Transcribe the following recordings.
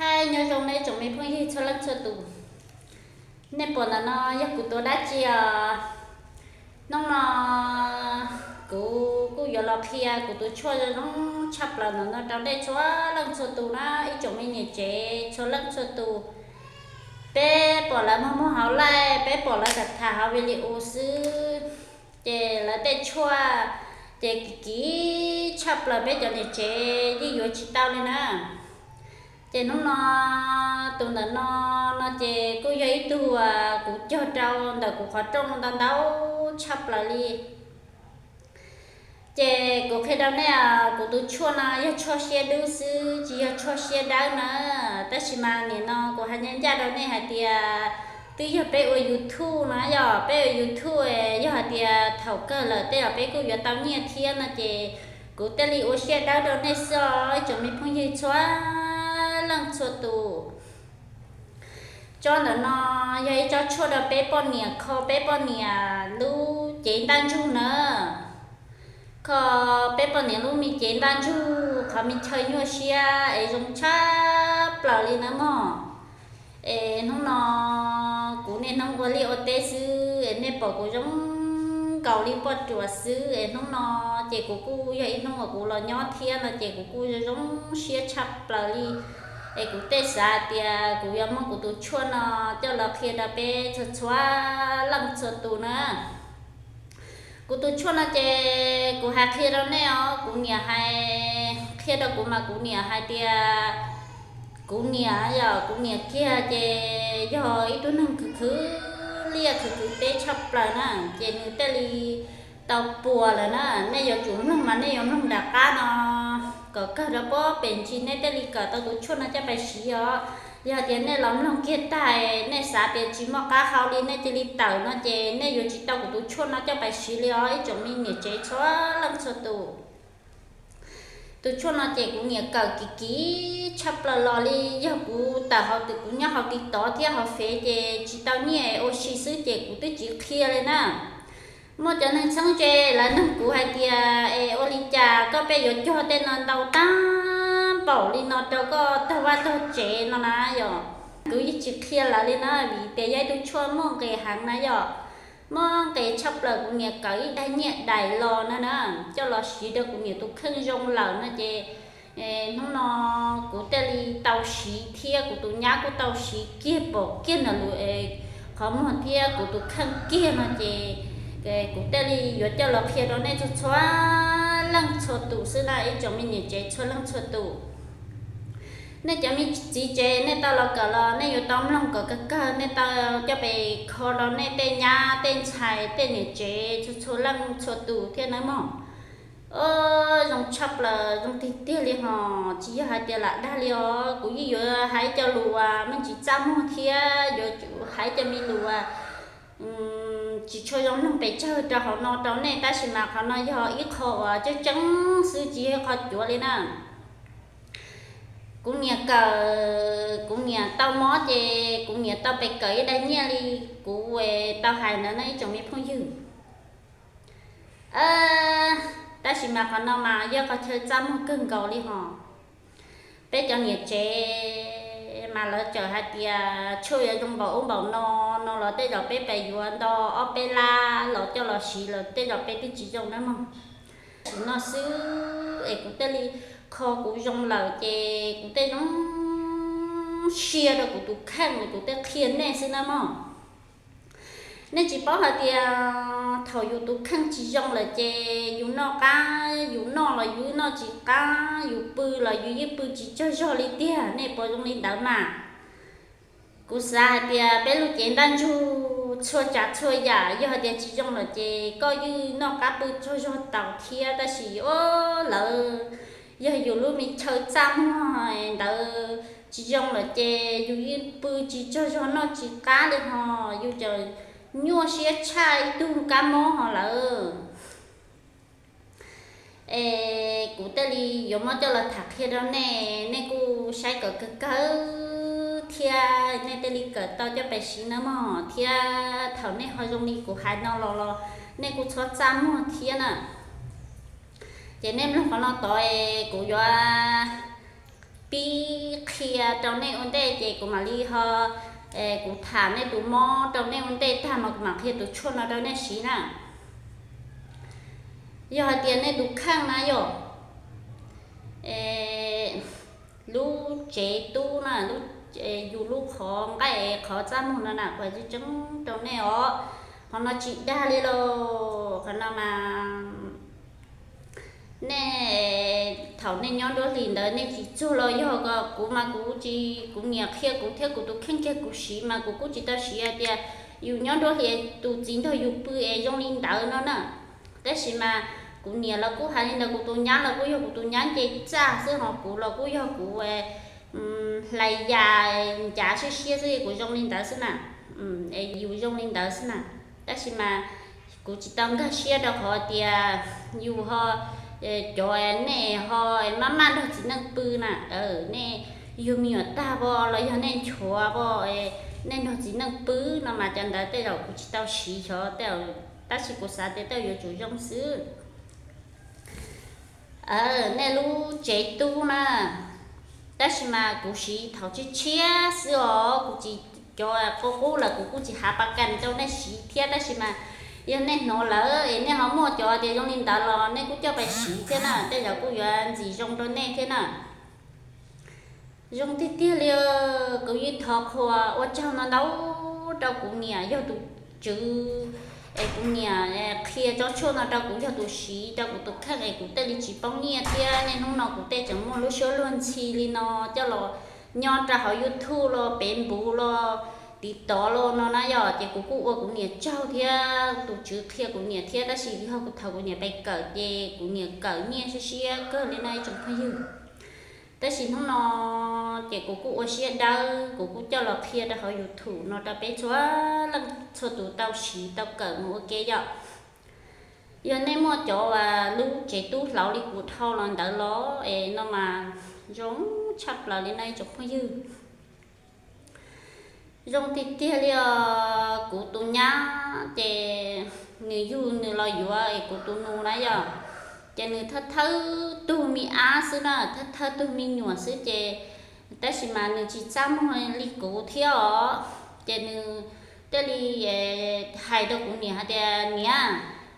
Hais nyob zoo nej tsoom me phooj ywg txhua leej txhua tus. Nej pom ntawm no yog kuv tuav dab tsi os? Hnub no kuv kuj yuav los qhia kuv tus tshuaj zoo zoo tshaj plaws ntawm no rau nej txhua leej txhua tus na, ib tsoom me niam tsev txhua leej txhua tus. Peb pom lawv muag muag hauv live, peb pom lawv tham tham hauv video xwb, ces lawv tej tshuaj ces kim kim tshaj plaws peb cov niam tsev yeej yuav tsis tau li na. Ces hnub no tus ntawm no, no ces kuj yog ib tug kuv cog rau ntawm kuv qhov rooj ntau ntau tshaj plaws li. Ces kuv qhia rau nej, kuv tus tshuaj no yog tshuaj siab dub xwb, tsis yog tshuaj siab dawb na. Tab sis mas nim no kuv hais ncaj ncaj rau nej hais tias twb yog peb ua YouTube na, yog peb ua YouTube, yog hais tias thaum kawg lawm tej zaum peb kuj yuav tau nyiaj thiab no ces kuv thiaj li ua siab dawb rau nej xwb os ib tsoom me phooj ywg txhua leej txhua tus. Tsob ntawm no yog ib tsob tshuaj rau peb poj niam, kho peb poj niam lub cev ntaj ntsug na. Kho peb poj niam lub me cev ntaj ntsug, qhov me chaw nyuaj siab es zoo tshaj plaws li na mog. Es hnub no kuv niaj hnub ua liaj ua teb xwb es nej pom kuv zoo nkaus li poj ruam xwb es hnub no ces kuv kuj yog ib hnub uas kuv los nyob thiab no ces kuv kuj zoo zoo siab tshaj plaws li. Es kuv thiaj xav hais tias kuv yuav muab kuv tus tshuaj no coj los qhia rau peb txhua txhua leej txhua tus na. Kuv tus tshuaj no ces kuv hais qhia rau nej os, kuv niam hais qhia rau kuv mas kuv niam hais tias kuv niam yog kuv niam kiag ces yog ib tug neeg khwv khwv liaj khwv khwv teb tshaj plaws na, ces nws thiaj li tau puas lawm na. Nej yuav tsum mloog mas nej yuav mloog nram qab no kom kawg rau pob pem ntsis nej thiaj li kawm tau tus tshuaj no coj pais siv os. Yog tias nej los mloog kiag tag nej xav tias tsis muaj qab hau li nej cia li tawm no ces nej yuav tsis tau kuv tus tshuaj no coj pais siv li os ib tsoom me niam tsev txhua leej txhua tus. Tus tshuaj no ces kuv niam kawm kim kim tshaj plaws los li, yog kuv tawm hauv, kuv nyob hauv TikTok thiab hauv Fev ces tsis tau nyiaj ua si xwb ces kuv twb tsis qhia li na. Muaj cov neeg txheeb ze lawv nug kuv hais tias es ua li cas koj pheej yuav cog tej no ntau tag npaum li no rau koj tog vaj tog tsev no na yom. Kuv yeej tsis qhia lawv li na vim tias yog ib tug tshuaj muaj nqis heev na yom. Muaj nqis tshaj plaws, kuv niam kawm ib daim nyiaj daim los na na, coj los siv rau kuv niam tus kheej zoo lawm no ces hnub no kuv thiaj li tau siv thiab kuv tus nyab kuj tau siv kiag pom kiag ntawm lub qhov muag thiab kuv tus kheej kiag no ces kuv thiaj li yuav coj los qhia rau nej txhua txhua leej txhua tus xwb na ib tsoom me niam tsev txhua leej txhua tus. Nej cov me txiv tsev nej tau los kawm los nej yuav tau mloog kom kawg kawg, nej tau coj pes kho rau nej tej nyab tej ntxhais tej niam tsev txhua txhua leej txhua tus thiab nawb mog. Zoo tshaj plaws zoo tiag tiag li hos, tsis yog hais tias lam dag li os, kuv yeej yuav hais cov lus uas me ntsis txaj muag thiab yuav hais cov me lus uas tsis tshua zoo mloog pes tsawg rau hauv no rau nej, tab sis mas qhov no yog ib qho uas tseeb tseeb xwb tsis yog ib qho cuav li na. Kuv niam kawm, kuv niam tau mob ces kuv niam tau pes kawm ib daim nyiaj li kuv tau hais ntawd no ib tsoom me phooj ywg. Tab sis mas qhov no mas yog qhov chaw txaj muag kawg nkaus li hos. Peb cov niam tsev mas lawv txawm hais tias tshuaj yuav zoo npaum ub npaum no, no los tej zaum peb pes yuav nto ob peb lab los coj los siv los tej zaum peb twb tsis zoo na mog. Sim no xwb es kuv thiaj li kho kuv zoo lawm ces kuv thiaj zoo siab rau kuv tus kheej, kuv thiaj qhia nej xwb na mog. Nej tsis paub hais tias thaum yus tus kheej tsis zoo lawm ces yus noj qab, yus noj los yus noj tsis qab, yus pw los yus yeej pw tsis tsaug zog li tiag, nej puas zoo li ntawd mas? Kuv xav hais tias peb lub cev ntaj ntsug txhua tsav txhua yam yog hais tias tsis zoo lawm ces koj yeej noj qab pw tsaug zog tau thiab, tab sis o lawv yog yus lub me chaw txaj muag ntawd tsis zoo lawm ces yus yeej pw tsis tsaug zog noj tsis qab li hos, yus tseem nyuaj siab tshaj ib tug kab mob hos lawm. Es kuv thiaj li yuav muab coj los tham qhia rau nej, nej kuj saib kom kawg kawg thiab nej thiaj li kawm tau coj pes siv nawb mog, thiab thaum nej ho zoo li kuv hais no los los nej kuj txhob txaj muag thiab na. Ces nej mloog qhov no tod es kuv yuav pib qhia rau nej ua ntej ces kuv mam li ho, kuv tham nej tus mob rau nej ua ntej tag mas kuv mam qhia tus tshuaj no rau nej siv na. Yog hais tias nej tus kheej na yog lub tsev tub na, yus lub qhov nqaij qhov txaj muag no na, kuv hais tseeb tseeb rau nej os, qhov no tsis dag li lauj. Qhov no mas nej, thaum nej nyob nruab hlis ntawd nej tsis txuag los yog kuv mas kuv tsis, kuv niam qhia kuv thiab kuv tus kheej kiag kuv siv mas kuv kuj tsis tau siv hais tias yus nyob nruab hlis tus txiv nrog yus pw es zoo li ntawd no na. Tab sis mas kuv niam los kuj hais li ntawd, kuv tus nyab los kuj yog kuv tus nyab nce txaj xwb, ho kuv los kuj yog kuv hlais yas ncav siab siab xwb, kuv zoo li ntawd xwb na. Yus zoo li ntawd xwb na. Tab sis mas kuv tsis tau nkag siab rau qhov tias yus ho, cov nej ho maj maj nrog txiv neej pw na, nej yug me nyuam tag pom los yog nej nchuav pom, nej nrog txiv neej pw no mas cov ntawd tej zaum kuv tsis tau siv xyov tej, tab sis kuv xav tias tej yuav tsum zoo xwb. Nej lub tsev tub na, tab sis mas kuv siv thaum tshiab tshiab xwb os, kuv tsis, cov qub qub lawm kuv kuj tsis hav pas kas rau nej siv thiab, tab sis mas yog nej hnov lawm es nej ho muaj cov tias zoo li ntawd los nej kuj coj pais siv thiab na, tej zaum kuj yuav ntxim zoo rau nej thiab na. Zoo tiag tiag li, kuv yeej thov qhuas ua tsaug ntau ntau rau kuv niam yog tus tswv, es kuv niam qhia tsob tshuaj no rau kuv yog tus siv rau kuv tus kheej es kuv thiaj li tsis poob nyiaj thiab niaj hnub no kuv tej tseem muaj lub suab luag ntxhi li no coj los nyob rau hauv YouTube los pem npuv los tiv tov los no na yom, ces kuv kuj ua kuv niam tsaug thiab tus tswv qhia kuv niam thiab, tab sis yog thaum kuv niam pes kawm ces kuv niam kawm nyiaj siab siab kawg li na ib tsoom phooj ywg. Tab sis hnub no ces kuv kuj ua siab dawb, kuv kuj coj los qhia rau hauv YouTube no rau peb txhua leej txhua tus tau siv tau kawm mus ua ke yom. Yog nej muaj cov lub tsev tub hlauv li kuv dhau los ntawd los es no mas zoo tshaj plaws li no ib tsoom phooj ywg. Zoo tiag tiag li os, kuv tus nyab ces nws yug nws los yuav es kuv tus nus na yom, ces nws thawj thawj tug me ab xwb na, thawj thawj tug me nyuam xwb ces, tab sis mas nws tsis txaj muag li kuv thiab os, ces nws thiaj li hais rau kuv niam hais tias niam,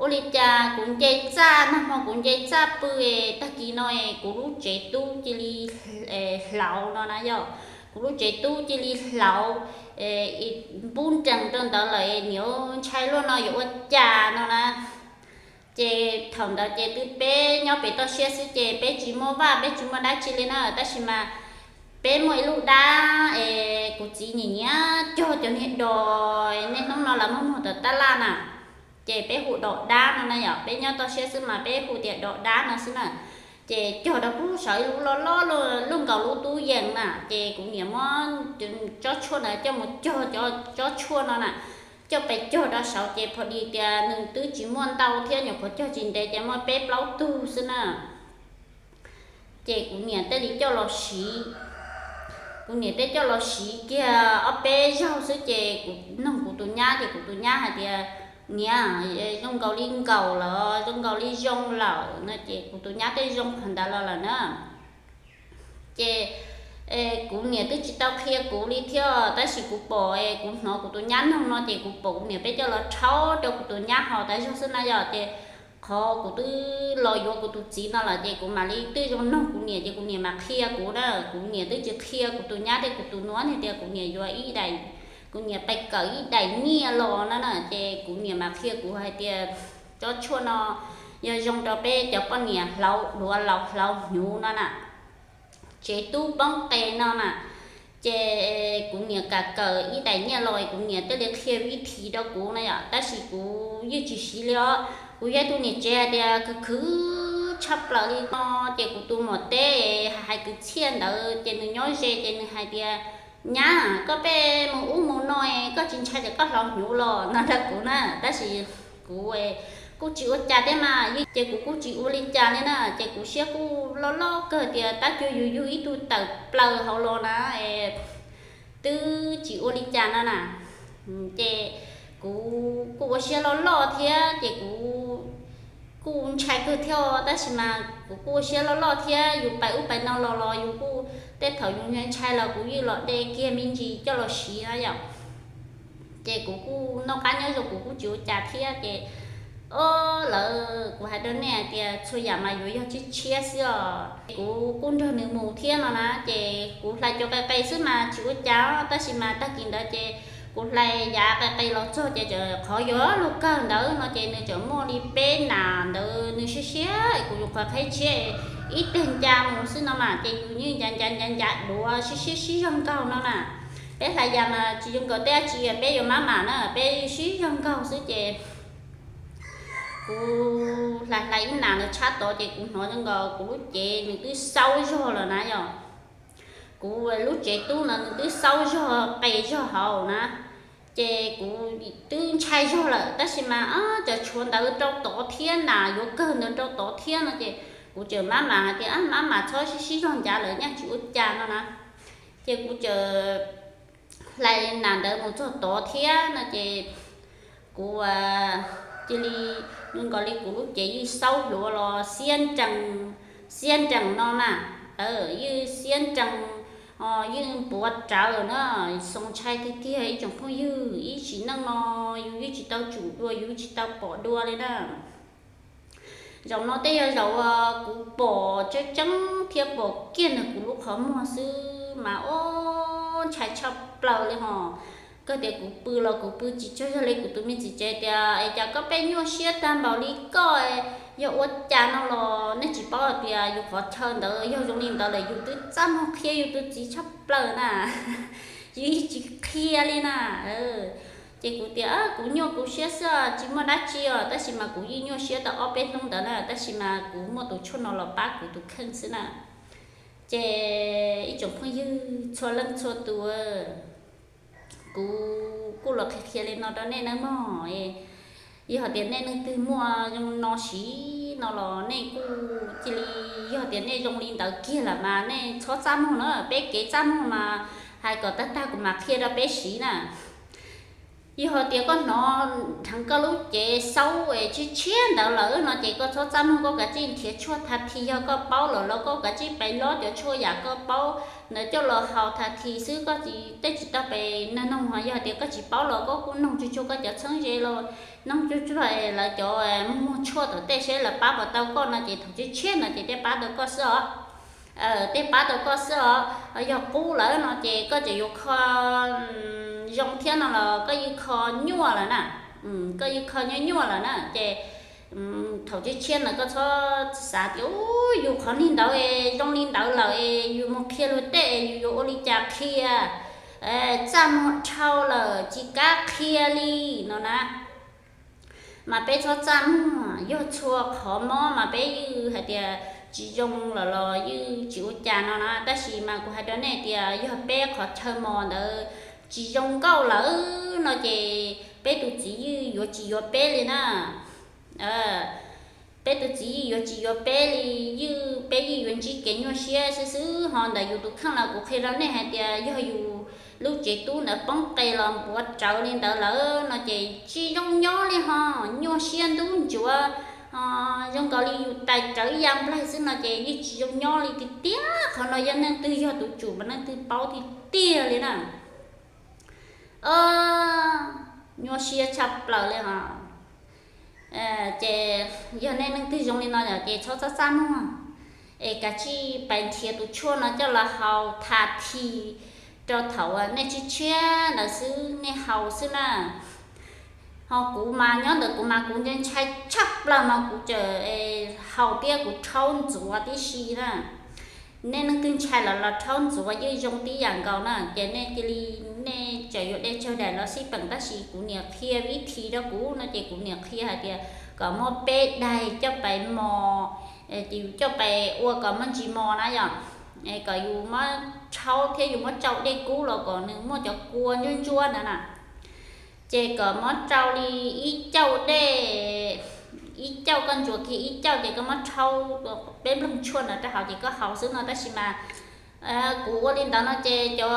ua li cas kuv nce txaj nag hmo kuv nce txaj pw es tag kis no es kuv lub tsev tub cia li hlauv no na yom, kuv lub tsev tub cia li hlauv, npub nrees rau ntawd lawm es niam ntshai luaj no yuav ua cas no na. Ces thaum ntawd ces twb peb nyob pem toj siab xwb ces peb tsis muaj vaj peb tsis muaj dab tsi li na, tab sis mas peb muaj ib lub dab es kuv txiv nyiam nyiam cog cov niag dos, niaj hnub no lawv muag muag tom tab laj na, ces peb hu dos dab no na yom, peb nyob toj siab xwb mas peb hu tias dos dab no xwb na. Ces cog rau pub saum ib lub loj loj luj nkaus lub tub yees na, ces kuv niam muab tsob tshuaj na coj mus cog cov tsob tshuaj no na, coj pes cog rau saud ces pho dis tias nws twb tsis muaj ntau thiab nyuam qhuav cog tsis ntev ces muaj peb plaub tug xwb na. Ces kuv niam thiaj li coj los siv, kuv niam thiaj coj los siv kiag ob peb zaug xwb ces kuv nug kuv tus nyab ces kuv tus nyab hais tias niam, zoo nkaus li nkaus lawm, zoo nkaus li zoo lawm no ces kuv tus nyab thiaj zoo qhov ntawd los lawm na. Ces kuv niam twb tsis tau qhia kuv li thiab tab sis kuv pom es kuv hnov kuv tus nyab nug no ces kuv pom kuv niam peb coj los rhaub rau kuv tus nyab haus tas zog xwb na yom. Ces qhov kuv twb los yuav kuv tus txiv no lawm ces kuv mam li twb zoo nug kuv niam ces kuv niam mam qhia kuv na. Kuv niam twb tsis qhia kuv tus nyab thiab kuv tus nus tias kuv niam yuav ib daim, kuv niam pes kawm ib daim nyiaj los no na ces kuv niam mam qhia kuv hais tias tsob tshuaj no yog zoo rau peb cov poj niam hlauv duav laus hlauv hnyuv no na, tsev tub poob qe no na. Ces kuv niam kam kawm ib daim nyiaj los kuv niam thiaj li qhia vib thi rau kuv na yom, tab sis kuv yeej tsis siv li os. Kuv yog ib tug niam tsev hais tias khwv khwv tshaj plaws li no ces kuv tus muam teb hais kwv txhiaj ntawd ces nws nyob ze ces nws hais tias nyab, koj pheej mus ub mus no koj tsis ntshai tias koj hlauv hnyuv los no rau kuv na, tab sis kuv kuj tsis ua cas thiab mas, ces kuv kuj tsis ua li cas li na, ces kuv siab kuj loj loj kawg tias tab sis yus yug ib tug tawm plaws hauv los na, twb tsis ua li cas no na. Ces kuv kuj ua siab loj loj thiab ces kuv kuj ntshai kawg thiab, tab sis mas kuv kuj ua siab loj loj thiab, yus pais ub pais no los los yus kuj, tej thaum yus ntshai ntshai los kuv yeej los de kiag me ntsis coj los siv na yom. Ces kuv kuj noj qab nyob zoo, kuv kuj tsis ua cas thiab ces, o, lawv, kuv hais rau nej hais tias txhua yam mas yuav yog tshiab tshiab xwb os. Kuv kuj nrog nws mus thiab no na, ces kuv hlais cov qe qe xwb mas tsis ua cas, tab sis mas tag kis ntawd ces kuv hlais yav qe qe los txog ces qhov yuav luag kawg ntawd no ces nws tseem muaj li peb nas ntawd nws siab siab, kuv yuav qhov qheb tshiab, ib teg nca mus xwb no mas ces yus yeej ncav ncav ncav ncav duav sib sib sib zog nkaug no na. Peb hlais yam mas tsis zoo nkaus tej dab tsi, peb yuav mab mam na, peb sib zog nkaug xwb ces kuv hlais hlais ib nas ntawd tshab tod ces kuv hnov zoo nkaus kuv lub cev nws twb xaub zog lawm na yom. Kuv lub cev tub ntawd nws twb xaub zog qe zog hauv na, ces kuv twb ntshai zog lawm, tab sis mas cov tshuav ntawd rau tod thiab, nas yuav kawg ntawd rau tod thiab no ces kuv tseem mab mam hais tias, mab mam txhob sib sib zog ncav lawm, nyaj tsis ua cas no na. Ces kuv tseem hlais nas ntawd mus txog tod thiab no ces kuv cia li, zoo nkaus li kuv lub cev yeej xaub hluav los xiab nrees, xiab nrees no na, yeej xiab nrees, yeej puav rawv na. Xoo ntshai tiag tiag ib tsoom phooj ywg, ib sim neej no yus yeej tsis tau tsum dua, yus tsis tau pom dua li na. Zaum no tej yog zaum uas kuv pom tseeb tseeb thiab pom kiag ntawm kuv lub qhov muag xwb mas, o, ntshai tshaj plaws li hos. Kawg tias kuv pw los kuv pw tsis tsaug zog li, kuv tus me txiv tsev tias, es cas koj pheej nyuaj siab tag npaum li koj, yog ua cas no los nej tsis paub hais tias yus qhov chaw ntawd yog zoo li ntawd lawm yus twb txaj muag qhia yus tus txiv tshaj plaws na, yus yeej tsis qhia li na. Ces kuv tias kuv nyuaj kuv siab xwb, tsis muaj dab tsi os, tab sis mas kuv yeej nyuaj siab tau ob peb hnub ntawd na, tab sis mas kuv muaj tus tshuaj no los pab kuv tus kheej xwb na. Ces ib tsoom phooj ywg txhua leej txhua tus, kuv kuj los qhia qhia li no rau nej nawb mog. Yog tias nej leej twg muaj zoo no siv no los nej kuj cia li, yog tias nej zoo li ntawd kiag lawm mas nej txhob txaj muag na, peb kev txaj muag mas hais kom tag tag kuv mam qhia rau peb siv na. Yog tias koj hnov dheev koj lub cev xaub es tshiab tshiab ntawd lawm no ces koj txhob txaj muag, koj kav tsij nrhiav tshuaj tha thi, yog koj paub lawm los koj kav tsij pais lob cov tshuaj yam koj paub ntawd coj los haus tha thi xwb, koj tsis, tej tsis tau pais nag noog. Yog tias koj tsis paub los koj kuj noog tsuag tsuag koj cov txheeb ze los noog tsuag tsuag lawv cov muag muag tshuaj tom tej seb lawv pab puas tau koj no ces thaum tshiab tshiab no ces tej pab tau koj xwb os. Tej pab tau koj xwb os. Yog qub lawm no ces koj tseem yuav kho zoo thiab no los koj yeej kho nyuaj lawm na. Koj yeej kho nyuaj nyuaj lawm na ces thaum tshiab tshiab no koj txhob xav tias, u, yus qhov niag ntawd es zoo li ntawd lawm es yus mus qhia luag tej es yus yuav ua li cas qhia, txaj muag dhau lawm tsis kam qhia li no na. Mas peb txhob txaj muag, yog txhua qhov mob mas peb yeej hais tias tsis zoo lawm los yeej tsis ua cas no na, tab sis mas kuv hais rau nej tias yog peb qhov chaw mos ntawd tsis zoo nkauj lawm no ces peb tus txiv yeej yuav tsis yuav peb li na. Peb tus txiv yeej yuav tsis yuav peb li, yeej, peb yeej yuav ntsib kev nyuaj siab xwb xwb. Ho ntawm yus tus kheej los kuv qhia rau nej hais tias yog yus lub cev tub ntawd poob qes los npuav rawv li ntawd lawm no ces tsis zoo nyob li ho, nyuaj siab ntub ntsuav, zoo nkaus li yus tais rawv ib ya nplaig xwb no ces yeej tsis zoo nyob li tiag tiag. Qhov no yog neeg twg yog tus tsum mas neeg twg paub tiag tiag li na. Nyuaj siab tshaj plaws li os. Ces yog nej leej twg zoo li no lawm ces txhob txaj txaj muag, es kav tsij pais nrhiav tus tshuaj no coj los haus tha thi rau thaum nej tshiab tshiab ntawd xwb, nej haus xwb na. Ho kuv mas nyob ntawm kuv mas kuv ntshai ntshai tshaj plaws mas kuv tseem haus thiab kuv rhaub ntxuav tib si na. Nej leej twg ntshai los los rhaub ntxuav yeej zoo tib yam nkaus na. Ces nej cia li, nej tseem yuav de tsawg daim los xij peem, tab sis kuv niam qhia vib thi rau kuv no ces kuv niam qhia hais tias kom muab peb daim coj pais mos, ces yus coj pais ua kom muaj ntsis mos na yom. Kom yus muab rhaub thiab yus muab tsau dej kub los kom nws muaj cov kua ntsuab ntsuab ntawd na. Ces kom muab rau li ib cauj dej, ib cauj, koj ntsuas kiag ib cauj ces koj muab rhaub peb nplooj tshuaj ntawd rau hauv ces koj haus xwb no, tab sis mas kuv ua li ntawd no ces cov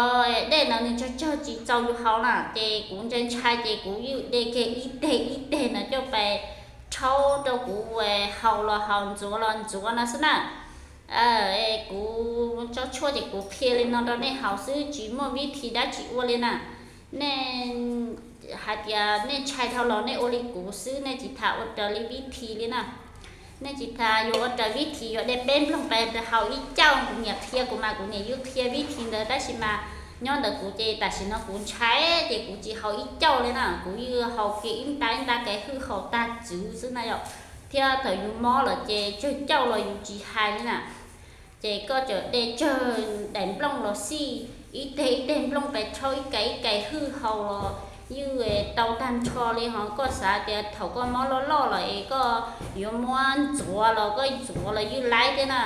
dej ntawd nws tsawg tsawg tsis txaus yus haus na, ces kuv ntshai ntshai ces kuv yeej de kiag ib teg ib teg ntawd coj pais thaub rau kuv haus los haus, ntxuav los ntxuav no xwb na. Kuv tso tshuaj ces kuv qhia li no rau nej haus xwb, tsis muaj vib thi dab tsi ua li na. Nej hais tias nej ntshai dhau los nej ua li kuv xwb, nej tsis tas ua raws li vib thi li na. Nej tsis tas yuav ua raws vib thi, yuav de peb nplooj pes haus ib cauj. Kuv niam qhia kuv mas kuv niam yeej qhia vib thi ntawd, tab sis mas nyob ntawm kuv ces tam sim no kuv ntshai ces kuv tsis haus ib cauj li na, kuv yeej haus kiag ib nta ib nta kev hwj haus tag txwv xwb na yom. Thiab thaum yus mob lawm ces tsawg cauj los yus tsis hais li na. Ces koj txawm de tsawg daim nplooj los xij, ib teg ib teg nplooj pes rhaub ib ke ib ke hwj haus los yeej tau tag nrho li. Ho koj xav tias thaum koj mob loj loj lawm es koj yuav muab ntxuav los koj ntxuav los yeej laib thiab na.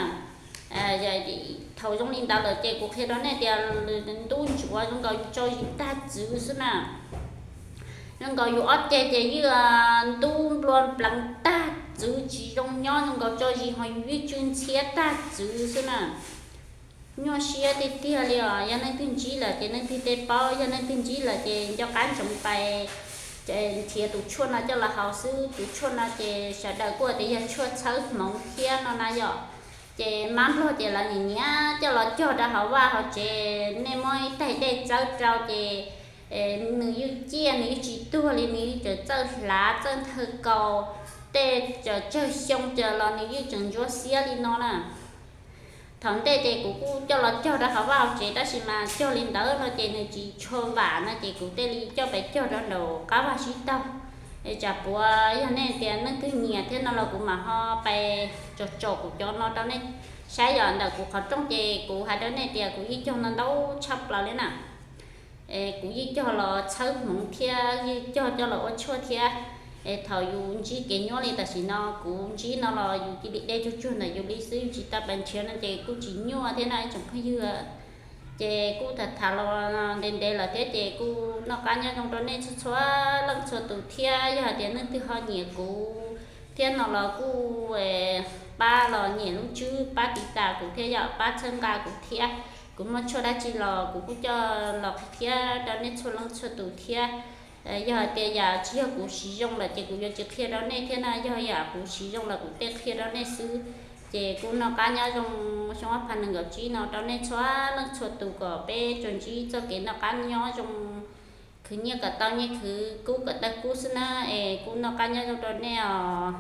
Thaum zoo li ntawd lawm ces kuv qhia rau nej tias ntub ntsuav zoo nkaus yus tso zis tag txwv xwb na. Zoo nkaus yus ob ceg ces yeej ntub nplua npleev tag txwv tsis zoo nyob, zoo nkaus tso zis ho yus yeej tsw ntxhiab tag txwv xwb na. Nyuaj siab tiag tiag li os. Yog leej twg ntsib lawm ces leej twg thiaj paub, yog leej twg ntsib lawm ces nco qab ntsoov pais nrhiav tus tshuaj no coj los haus xwb. Tus tshuaj no ces sawv daws kuj tias yog tshuaj txhawb hmoov thiab no na yom. Ces mab nplog ces lawv nim nyiam coj los cog rau hauv vaj hauv tsev, nej muab ib tais dej txawb rau ces nws yeej ciaj, nws yeej tsis tuag li, nws yeej tseem txawj hlav txawj nthawj kaus, tej tsawg xyoo ces los nws yeej tseem ntsuab xiab li no na. Thaum ntej ces kuv kuj coj los cog rau hauv vaj hauv tsev, tab sis mas cog li ntawd no ces nws tsis tshua vam no ces kuv thiaj li coj pais cog rau nraum qab vaj sib taug. Es tsam puas yog nej tias leej twg nyiam thiab no los kuv mam ho pais tsom tsom kuv cov no rau nej saib yom. Ntawm kuv qhov rooj ces kuv hais rau nej tias kuv yeej cog ntau ntau tshaj plaws li na. Kuv yeej cog los txhawb hmoov thiab yeej cog coj los ua tshuaj thiab. Es thaum yus ntsib kev nyuaj li tam sim no kuv ntsib no los yus cia li de tsuag tsuag ntawm yus li xwb, yus tsis tau pais nrhiav no ces kuj tsis nyuaj thiab na ib tsoom phooj ywg. Ces kuj tham tham los ntev ntev lawm thiab ces kuj noj qab nyob zoo rau nej txhua txhua leej txhua tus thiab. Yog hais tias leej twg ho nyiam kuv thiab no los kuj pab los nyem lub tswb pab tiv tas kuv thiab yom, pab txhawb nqa kuv thiab. Kuv muaj tshuaj dab tsi los kuv kuj coj los qhia thiab rau nej txhua leej txhua tus thiab. Yog hais tias yam tsis yog kuv siv zoo lawm ces kuv yuav tsis qhia rau nej thiab na, yog yam kuv siv zoo lawm kuv thiaj qhia rau nej xwb. Ces kuj noj qab nyob zoo xyoo ob phav nees nkaum tsib no rau nej txhua leej txhua tus kom peb tsuas ntsib txoj kev noj qab nyob zoo khwv nyiaj kom tau nyiaj, khwv kub kom tau kub xwb na. Es kuj noj qab nyob zoo rau nej os.